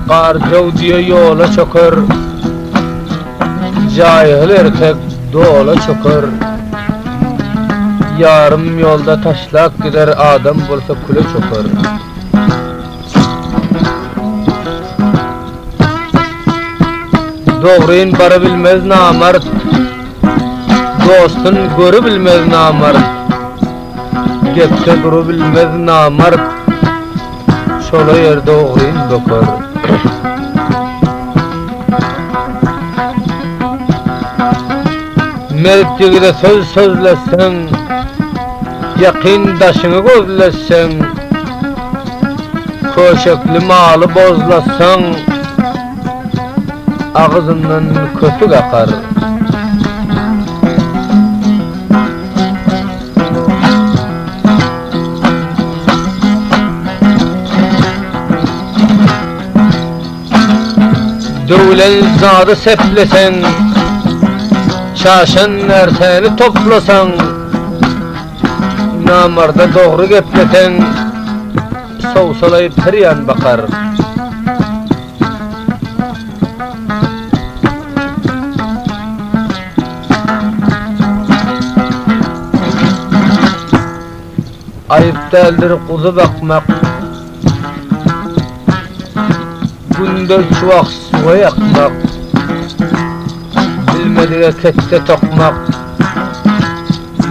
Garjaw düýe ýola çöker, Jaýyl erkek dola çöker. Ýarym ýolda taşlap gider, Adam bolsa küle çöker. Dogryn barabilmez namart, Dostun görübilmez namart. Gepde durubilmez namart, Çola ýerde ogryn böker. Mert ýigide söz sözletseň, Ýakyn daşyňy gözletseň, Köşekli maly bozlatsaň, Agzyndan köpük akar. Döwülen zady sepleseň, Çaşan närsäni toplasaň, Namarda dogry gepleseň, Sowsalaýyp her ýan bakar. Aýyp däldir guzy bakmak, Günde üç wagt suwa ýakmak, Bilmedige ketde tokmak,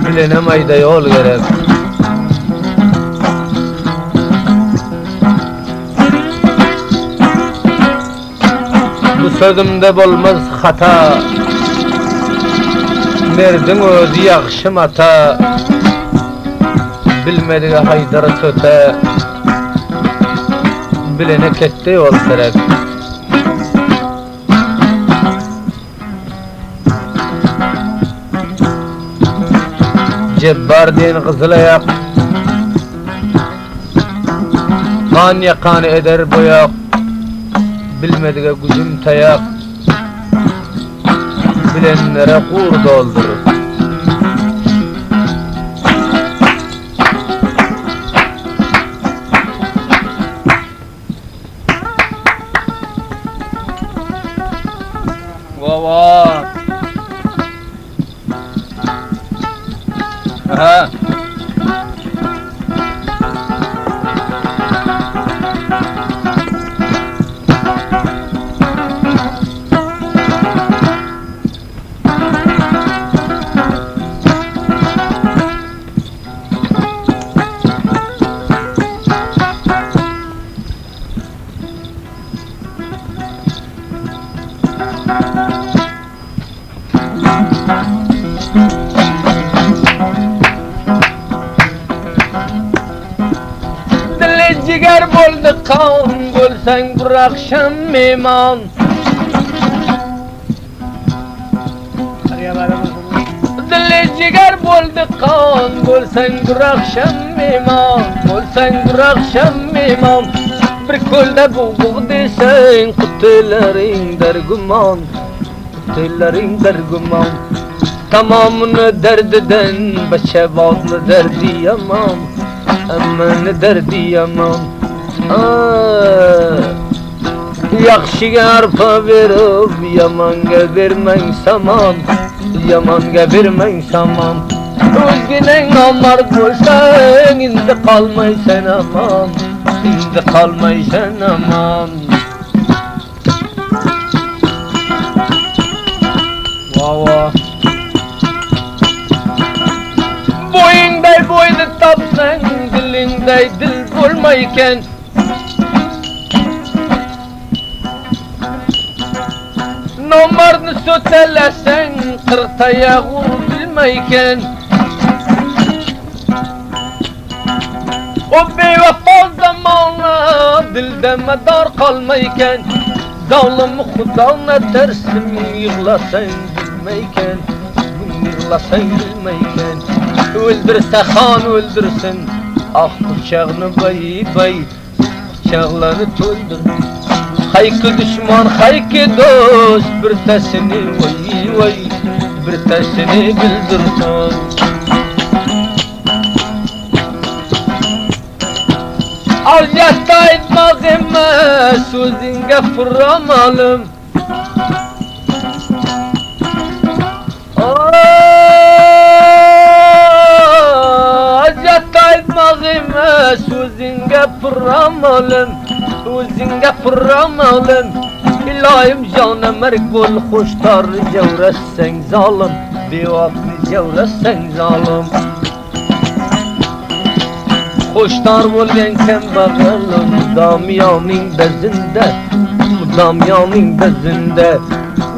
Bilene maýda ýol gerek. Bu sözümde bolmaz hata, Merdiň özi ýagşy mata, Bilmedige haýdar töte, Bilene ketde ýol gerek. Jebbar diýen gyzyl aýak, Gan ýakany eder boýak, Bilmedige güjüm taýak, Bilenlere gur doldur. Wawa. Aha. Dili jiger boldy kan, bolsaň bir akşam meyman. Dili jiger boldy kan, bolsaň bir akşam meyman, bolsaň bir akşam meyman. Bir kölde bug-bug diýseň, kutylaryň dergüman, kutylaryň dergüman. Tamamyny derdiden, beçebazly derdi ýaman, Emmany derdi ýaman. Ýagşyga arpa berip, ýamanga bermäň saman, Ýamanga bermäň saman. Özgüne namart bolsaň, indi galmaý sen aman, Indi galmaý sen aman. Wawa. Boýuňdaý boýny tapsaň, diliňdeý dil bolmaý eken. Namarny söteleseň, kyrtaýa ur bilmeý eken. O bewepa zamana dilde medar galmaý eken. Zalym Hudaňa tersim ýyglasaň bilmeý eken. Ýyglasaň bilmeý eken. Öldürse han öldürsin, ah pyçagyny baý-baý. Pyçaglany toldur. Haýky duşman, haýky dost, bir tasini waý-waý, bir tasini bildirsin. Al ýatda. aýtmak emes özüňge furamalym. Hajat aýtmak emes özüňge furamalym. Özüňge furamalym. Ylaýym jana merk bol hoşdar jewretseň zalym. Biwagtly jewretseň zalym. Hoşdar bolýan kembagalym Damýanyň bezinde Damýanyň bezinde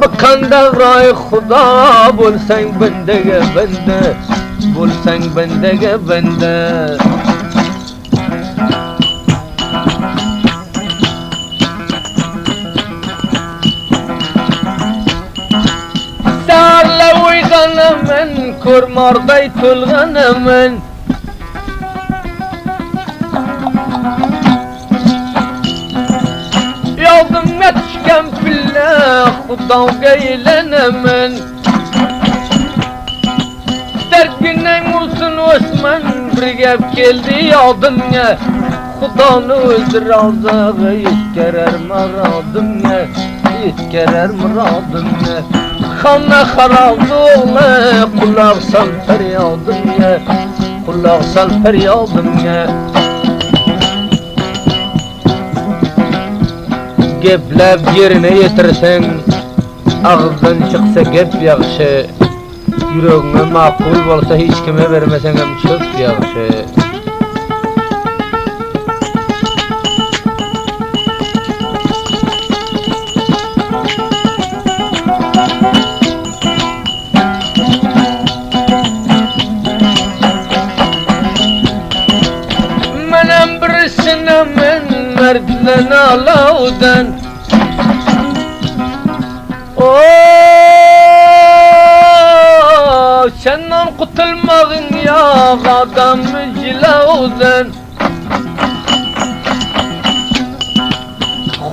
Bykanda raý Huda bolsaň bendege bende Bolsaň bendege bende. Säherle uýganaman, Körmardaý tolganaman. Ýadymga düşgen pille, Hudaga eýlenemen. Derdine ursun Osman, bir gep geldi ýadymga. Hudany özi razyga ýetgerer myradymga, Ýetgerer myradymga. Hana harap ogly, gulak sal perýadymga, Gulak sal perýadymga. Gepläp ýerine ýetirseň, agyzdan çyksa gep ýagşy. Ýüregiňe makul bolsa hiç kime bermeseňem çöp ýagşy. Menem birisine men mertlen alawdan. Oh, senden gutulmagyň ýok adamy jilawdan.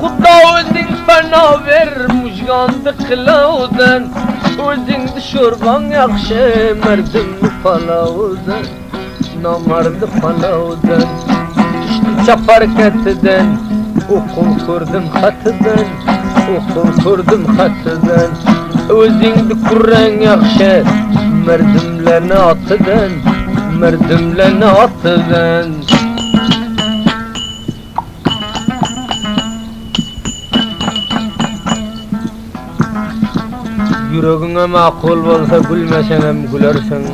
Huda özüň pena ber mujgandy kylawdan. Özüňdi şorbaň ýagşy merdimli palawdan. Namardy palawdan. Düşdüm çapar ketiden, Okuw gördüm hatydan, Okuw gördüm hatydan. Özüňdi küreň ýagşy, Merdimlerni atydan, Merdimlerni atydan. Ýüregiňe makul bolsa gülmeseňem gülersiň.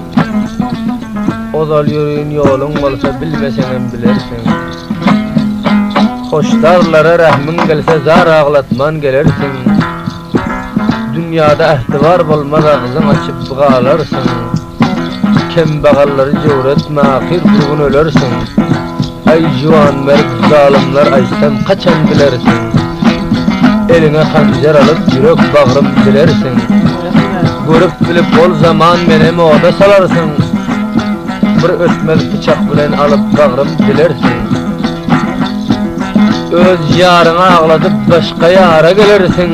Ozal ýörün ýoluň bolsa bilmeseňem bilersiň. Hoşdarlara rähmiň gelse zar aglatman gelersiň. Dünýada ähtibar bolmaz agzyň açyp galarsyň. Kembagallary jöwür etme ahyr bir gün ölersiň. Aý juwanmerg zalymlar aýtsam kaçan bilersiň. Eliňe hanjar alyp ýürek bagrym dilersiň. Görüp bilip ol zaman menem oda salarsyň. Bir ötmez pyçak bilen alyp bagrym dilersiň. Öz ýaryňy agladyp başga ýara gelersiň.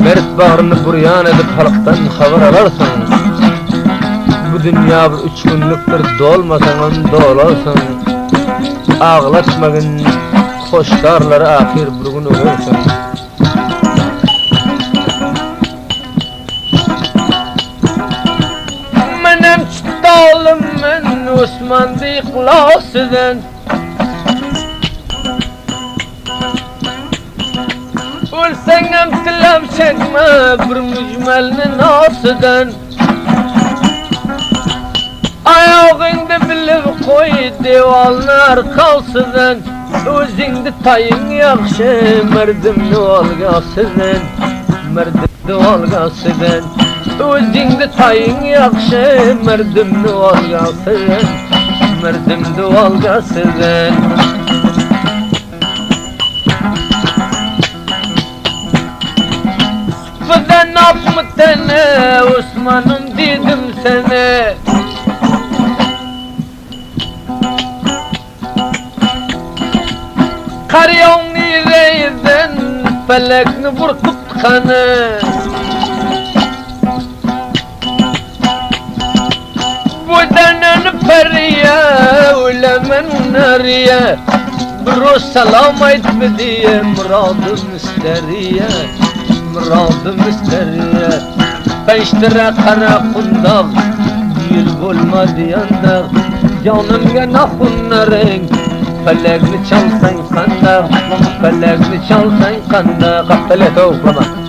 Mert bagryny burýan edip halkdan habar alarsyň. Bu dünýä bir üç günlükdir dolmasaňam dolarsyň. Aglatmagyn hoşdarlary ahyr bir gün ölersiň. Menem çytalym men Osman diý yhlassyzyn. Ölseňem tilem çekme bir müjmelni nasydan. Aýagyňda bilip goý diwalny arkasydan. Özüňdi taýyň ýagşy merdimli olgasydan. Merdimli olgasydan. Özüňdi taýyň ýagşy merdimli olgasydan. Merdimli olgasydan. Supydan apmy tene, Osmanym diýdim sene. Karýaň nireýden, pelekni bir tutkany. Bu deneni periýe, ölemen neriýe. Bro salam aýtmy diýe Myradym isteriýe Myradym isteriýe Peştire gara kundag Ýyl bolmady ýandag Janymga nahunlaryň Pelegini çalsaň kandag Pelegini çalsaň kandag Gapdal ýat-ow uklama.